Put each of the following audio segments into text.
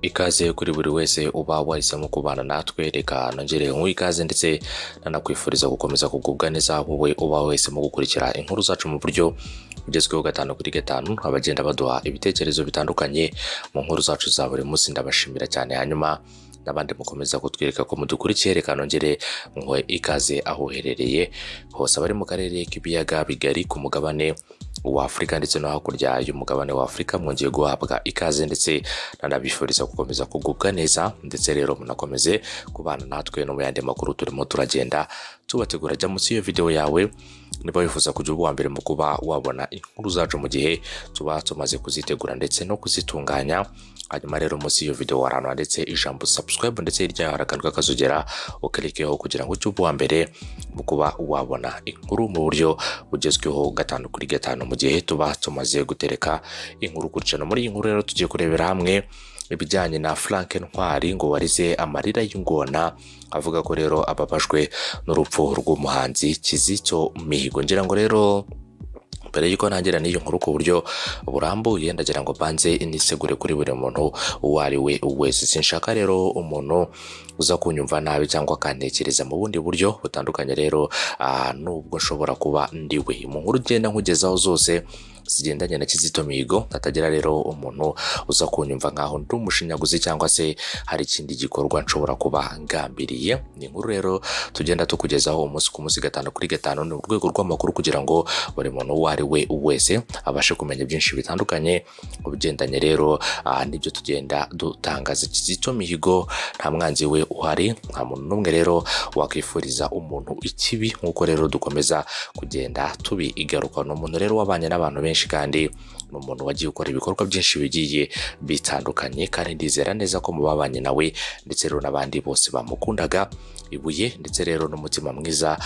Ikaze kuri buri wese uba wahisemo kubana natwe. Reka nongere nkuhe ikaze, ndetse nanakwifuriza gukomeza kugubwa neza, wowe uba wahisemo gukurikira inkuru zacu mu buryo bugezweho gatanu kuri gatanu. Abagenda baduha ibitekerezo bitandukanye mu nkuru zacu za buri munsi, ndabashimira cyane. Hanyuma n'abandi mukomeza kutwereka ko mudukurikiye, reka nongere nkuhe ikaze aho uherereye hose, abari mu karere k'ibiyaga bigari, ku mugabane wa Afurika ndetse no hakurya y'umugabane wa Afurika, mwongeye guhabwa ikaze, ndetse nanabifuriza gukomeza kugubwa neza. Ndetse rero munakomeze kubana natwe no mu yandi makuru turimo turagenda tubategura. Jya munsi y'iyo video yawe niba wifuza kujya uba uwa mbere mu kuba wabona inkuru zacu mu gihe tuba tumaze kuzitegura ndetse no kuzitunganya. Hanyuma rero munsi y'iyo video hari ahantu handitse ijambo "subscribe", ndetse hirya yaho hari akantu k'akazogera, ukirikeho kugira ngo ujye uba uwa mbere mu kuba wabona inkuru mu buryo bugezweho gatanu kuri gatanu mu gihe tuba tumaze gutereka inkuru kuri channel. Muri iyi nkuru rero tugiye kurebera hamwe ibijyanye na Frank Ntwari, ngo warize amarira y'ingona, avuga ko rero ababajwe n'urupfu rw'umuhanzi Kizito Mihigo. Ngira ngo rero mbere y'uko ntangira n'iyi nkuru ku buryo burambuye, ndagira ngo mbanze nisegure kuri buri muntu uwo ari we wese. Sinshaka rero umuntu uza kunyumva nabi cyangwa akantekereza mu bundi buryo butandukanye rero nubwo nshobora kuba ndiwe. Mu nkuru ugenda nkugezaho zose zigendanye na Kizito Mihigo, hatagira rero umuntu uza kunyumva nkaho ndi umushinyaguzi cyangwa se hari ikindi gikorwa nshobora kuba ngambiriye. Ni inkuru rero tugenda tukugezaho umunsi ku munsi, gatanu kuri gatanu, ni urwego rw'amakuru kugira ngo buri muntu uwo ari we wese abashe kumenya byinshi bitandukanye ku bigendanye rero n'ibyo tugenda dutangaza. Kizito Mihigo nta mwanzi we uhari, nta muntu n'umwe rero wakwifuriza umuntu ikibi, nk'uko rero dukomeza kugenda tubigaruka. Ni umuntu rero wabanye n'abantu benshi, kandi ni umuntu wagiye ukora ibikorwa byinshi bigiye bitandukanye, kandi ndizera neza ko mu babanye nawe ndetse rero n'abandi bose bamukundaga, ibuye ndetse rero n'umutima mwiza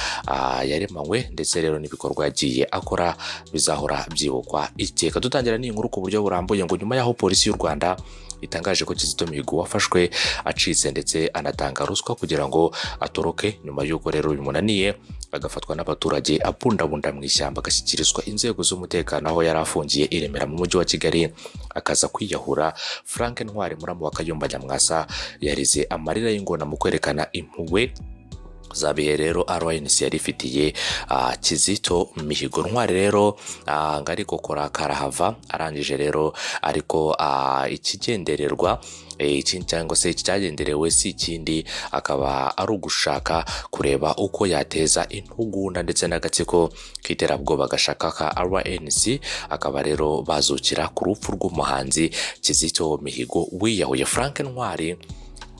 yaremanywe ndetse rero n'ibikorwa yagiye akora bizahora byibukwa iteka. Dutangira n'iyi nkuru ku buryo burambuye, ngo nyuma y'aho Polisi y'u Rwanda itangaje ko Kizito Mihigo wafashwe acitse ndetse anatanga ruswa kugira ngo atoroke, nyuma y'uko rero bimunaniye agafatwa n'abaturage abundabunda mu ishyamba, agashyikirizwa inzego z'umutekano aho yari afungiye i Remera mu mujyi wa Kigali, akaza kwiyahura, Frank Ntwari, muramu wa Kayumba Nyamwasa, yarize amarira y'ingona mu kwerekana impuhwe zabihe rero RNC yari ifitiye Kizito Mihigo. Ntwari rero ngo ariko kora karahava, arangije rero ariko ikigendererwa ikindi cyangwa se icyagenderewe si ikindi, akaba ari ugushaka kureba uko yateza intugunda ndetse n'agatsiko k'iterabwoba gashaka ka RNC, akaba rero bazukira ku rupfu rw'umuhanzi Kizito Mihigo wiyahuye. Frank Ntwari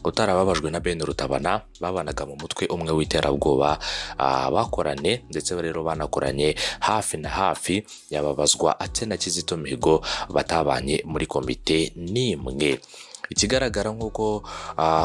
utarababajwe na Ben Rutabana babanaga mu mutwe umwe w'iterabwoba, bakorane ndetse rero banakoranye hafi na hafi, yababazwa ate na Kizito Mihigo batabanye muri komite n'imwe? Ikigaragara nk'uko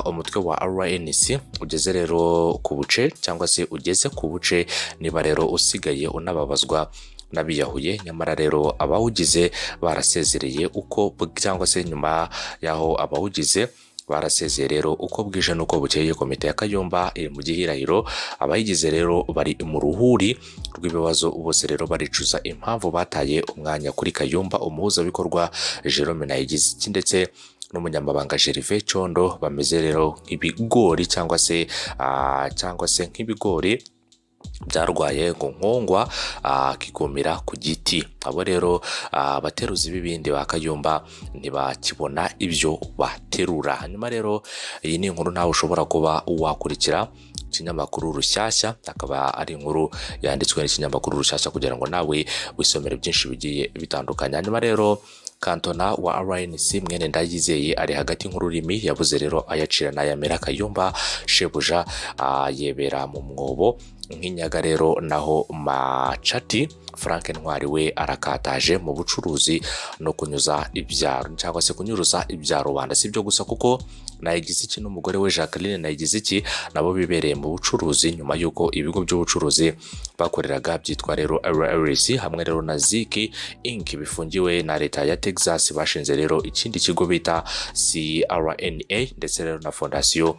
umutwe wa RNC ugeze rero ku buce cyangwa se ugeze ku buce, niba rero usigaye unababazwa n'abiyahuye, nyamara rero abawugize barasezereye uko cyangwa se nyuma y'aho abawugize barasezeye rero uko bwije n'uko bukeye, komite ya Kayumba iri mu gihirahiro. Abayigize rero bari mu ruhuri rw'ibibazo, bose rero baricuza impamvu bataye umwanya kuri Kayumba. Umuhuzabikorwa Jerome Nayigiziki ndetse n'umunyamabanga Gervais Condo bameze rero nk'ibigori cyangwa se nk'ibigori byarwaye ngo nkongwa kigumira ku giti. Abo rero abateruzi b'ibindi ba Kayumba ntibakibona ibyo baterura. Hanyuma rero iyi ni inkuru nawe ushobora kuba wakurikira ikinyamakuru Rushyashya, akaba ari inkuru yanditswe n'ikinyamakuru Rushyashya kugira ngo nawe wisomere byinshi bigiye bitandukanye. Hanyuma rero Kantona wa RNC mwene Ndayizeye ari hagati nk'ururimi, yabuze rero ayacira n'ayamera. Kayumba shebuja yebera mu mwobo nk'inyaga rero, naho Macati Frank Ntwari we arakataje mu bucuruzi no kunyuza ibyaro cyangwa se kunyuruza ibya rubanda. Si ibyo gusa, kuko Nayigiziki n'umugore we Jacqueline Nayigiziki nabo bibereye mu bucuruzi, nyuma y'uko ibigo by'ubucuruzi bakoreraga byitwa rero RRC hamwe rero na Ziki Inc bifungiwe na leta ya Texas. Bashinze rero ikindi kigo bita CRNA ndetse rero na fondasiyo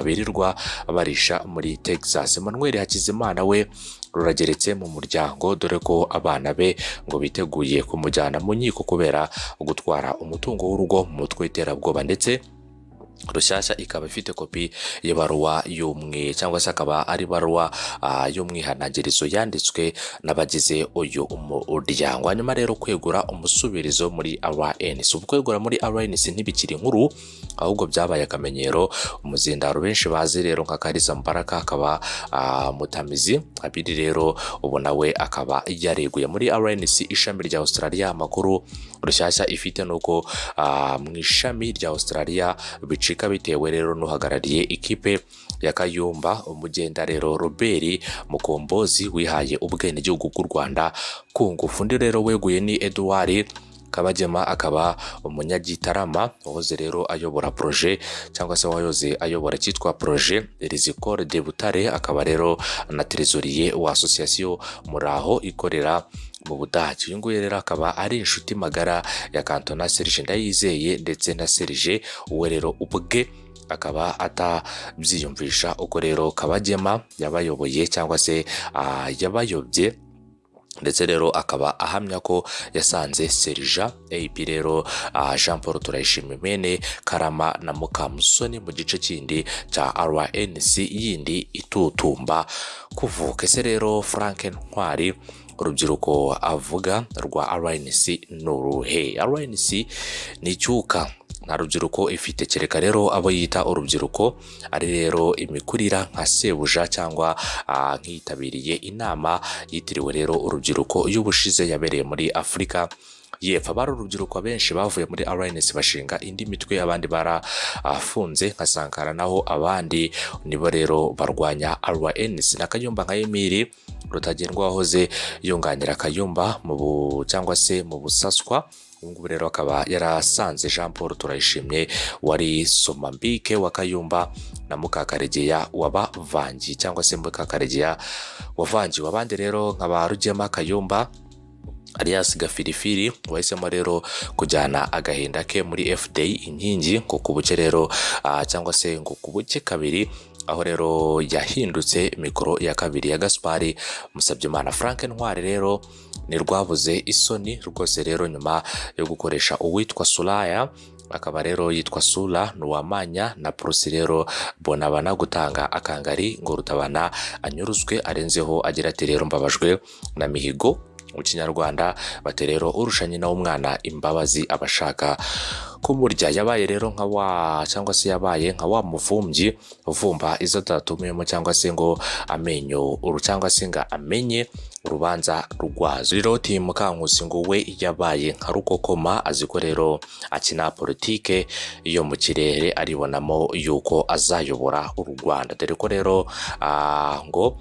birirwa barisha muri Texas. Emmanuel Hakizimana we rurageretse mu muryango, dore ko abana be ngo biteguye kumujyana mu nkiko kubera gutwara umutungo w'urugo mu mutwe w'iterabwoba ndetse Rushyashya ikaba ifite kopi y'ibaruwa y'umwe, cyangwa se akaba ari ibaruwa y'umwihanangirizo yanditswe n'abagize uyu muryango. Hanyuma rero kwegura umusubirizo muri RNC. Ubu kwegura muri RNC ntibikiri inkuru, ahubwo byabaye akamenyero. Umuzindaro benshi bazi rero nka Kalisa Mbaraka, akaba Mutamizi abiri rero, ubu nawe akaba yareguye muri RNC ishami rya Australia. Amakuru Rushyashya ifite nuko mu ishami rya Australia bicika bitewe rero n'uhagarariye ikipe ya Kayumba, umugenda rero Robert Mukombozi, wihaye ubwenegihugu bw'u Rwanda ku ngufu. Undi rero weguye ni Edouard Kabagema, akaba umunyagitarama wahoze rero ayobora projet, cyangwa se wahoze ayobora cyitwa projet Rizikore de Butare, akaba rero na trésorier wa association Muraho ikorera mu Budage. Uyu nguyu rero akaba ari inshuti magara ya Kantona Serge Ndayizeye, ndetse na Serge uwe rero ubwe akaba atabyiyumvisha uko rero Kabagema yabayoboye, cyangwa se yabayobye. Ndetse rero akaba ahamya ko yasanze Serija AP rero Jean Paul Turayishimye Mene Karama na Mukamusoni mu gice kindi cya RNC yindi itutumba kuvuka. Ese rero Frank Ntwari, urubyiruko avuga rwa RNC ni uruhe? RNC ni icyuka, nta rubyiruko ifite, kereka rero abo yita urubyiruko ari rero imikurira nka sebuja, cyangwa nk'iyitabiriye inama yitiriwe rero urubyiruko y'ubushize yabereye muri Afurika y'Epfo. Abari urubyiruko benshi bavuye muri RNC bashinga indi mitwe, abandi barafunze nka Sankara, naho abandi nibo rero barwanya RNC na Kayumba, nka Emiri Rutagendwa wahoze yunganira Kayumba mu bu, cyangwa se mu busaswa. Ubu ngubu rero akaba yarasanze Jean Paul Turayishimye wari Somambike wa Kayumba na Mukakaregeya wabavangiye, cyangwa se Mukakaregeya wavangiwe. Abandi rero nka ba Rugema Kayumba alias Gafirifiri, wahisemo rero kujyana agahinda ke muri FDI Inkingi, ngo ku buke rero cyangwa se ngo ku buke kabiri, aho rero yahindutse mikoro ya kabiri ya Gaspari Musabyimana. Frank Ntwari rero ni rwabuze isoni rwose rero nyuma yo gukoresha uwitwa Sulaya, akaba rero yitwa Sula Nuwamanya, na Prosi rero Bonabana gutanga akangari ngo Rutabana anyuruzwe. Arenzeho agira ati rero mbabajwe na Mihigo. Mu Kinyarwanda bati rero urusha nyina w'umwana imbabazi abashaka kumurya. Yabaye rero nka wa, cyangwa se yabaye nka wa muvumbyi uvumba izo atatumiyemo, cyangwa se ngo amenyo uru, cyangwa se ngo amenye urubanza rwazo. Rero Team Mukankusi ngo we yabaye nka Rukokoma, azi ko rero akina politike yo mu kirere, aribonamo yuko azayobora u Rwanda, dore ko rero ngo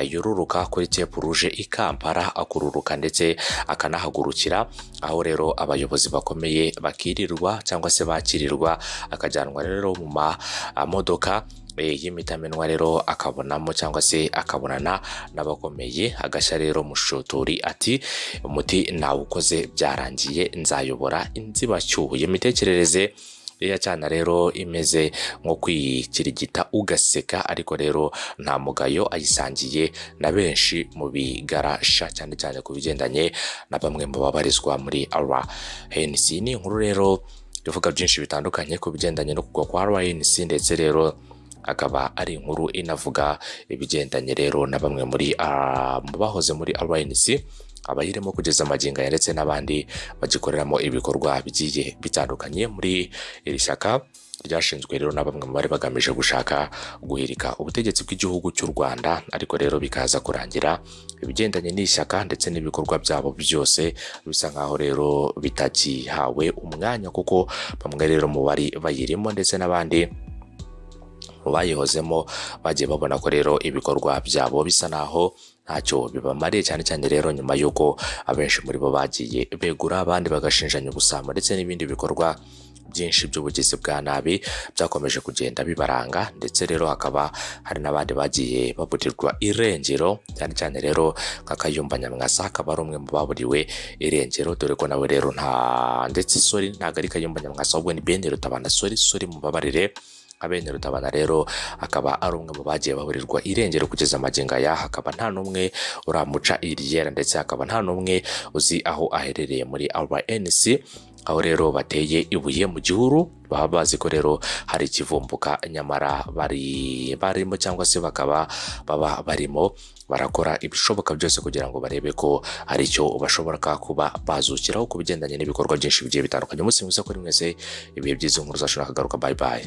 yururuka kuri Cape Rouge i Kampala, akururuka ndetse akanahagurukira aho rero abayobozi bakomeye bakirirwa cyangwa se bakirirwa, akajyanwa rero mu mamodoka y'imitamenwa, rero akabonamo cyangwa se akabonana n'abakomeye, agashya rero mushotori ati umuti nawukoze, byarangiye, nzayobora inzibacyuho. Iyo mitekerereze ya cyana rero imeze nko kwikirigita ugaseka, ariko rero nta mugayo ayisangiye na benshi mu bigarasha, cyane cyane ku bigendanye na bamwe mu babarizwa muri RNC. Ni inkuru rero ivuga byinshi bitandukanye ku bigendanye no kugwa kwa RNC, ndetse rero akaba ari inkuru inavuga ibigendanye rero na bamwe muri mu bahoze muri RNC, abayirimo kugeza amagingo aya, ndetse n'abandi bagikoreramo ibikorwa bigiye bitandukanye muri iri shyaka ryashinzwe rero na bamwe mu bari bagamije gushaka guhirika ubutegetsi bw'igihugu cy'u Rwanda, ariko rero bikaza kurangira ibigendanye n'ishyaka ndetse n'ibikorwa byabo byose bisa nkaho rero bitagihawe umwanya, kuko bamwe rero mu bari bayirimo ndetse n'abandi mu bayihozemo bagiye babona ko rero ibikorwa byabo bisa naho ntacyo bibamariye, cyane cyane rero nyuma y'uko abenshi muri bo bagiye begura, abandi bagashinjanya ubusambo ndetse n'ibindi bikorwa byinshi by'ubugizi bwa nabi byakomeje kugenda bibaranga. Ndetse rero hakaba hari n'abandi bagiye baburirwa irengero, cyane cyane rero nka Kayumba Nyamwasa, akaba ari umwe mu baburiwe irengero, dore ko nawe rero nta, ndetse sorry, ntabwo ari Kayumba Nyamwasa, ahubwo ni Ben Rutabana, sorry, sorry, mubabarire. Nka bene Rutabana rero akaba ari umwe mu bagiye baburirwa irengero kugeza magingo aya, hakaba nta n'umwe uramuca iryera, ndetse hakaba nta n'umwe uzi aho aherereye muri RNC. Aho rero bateye ibuye mu gihuru, baba bazi ko rero hari ikivumbuka, nyamara bari barimo cyangwa se bakaba baba barimo barakora ibishoboka byose kugira ngo barebe ko hari icyo bashobora kuba bazukiraho ku bigendanye n'ibikorwa byinshi bigiye bitandukanye. Umunsi mwiza kuri mwese, ibihe byiza, inkuru zacu nakagaruka. Bye bye.